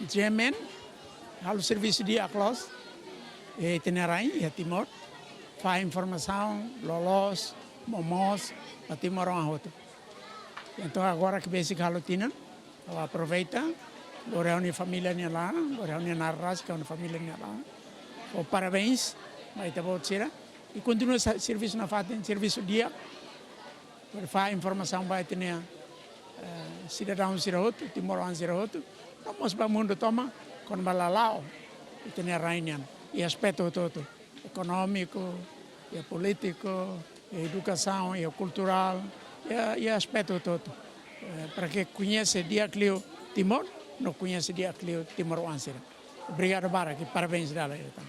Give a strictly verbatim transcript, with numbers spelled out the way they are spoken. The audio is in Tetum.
G M N halo servisu di'ak loos iha ita-nia rain, iha Timor. Fó informasaun loloos, momoos ba timoroan hotu. Entaun agora ke besik halo tinan, ha'u aproveita, lori ha'u-nia família nia laran, lori ha'u-nia naran rasik, ha'u-nia família nia laran. Fó parabéns ba ita-boot sira. I kontinua sa-, servisu nafatin, servisu di'ak. Para fó informasaun ba ita-nia, eh, sidadaun sira hotu, timoroan sira hotu. No mós ba mundu tomak, kona-ba lala'ok ita-nia rain nian. Iha aspetu hotu-hotu. Ekonómiku, iha polítiku, iha edukasaun, iha kulturál, iha, iha aspetu hotu-hotu. Eh, para ke koñese di'ak liu Timor, no koñese di'ak liu timoroan sira. Obrigadu barak, i parabéns dala ida tan.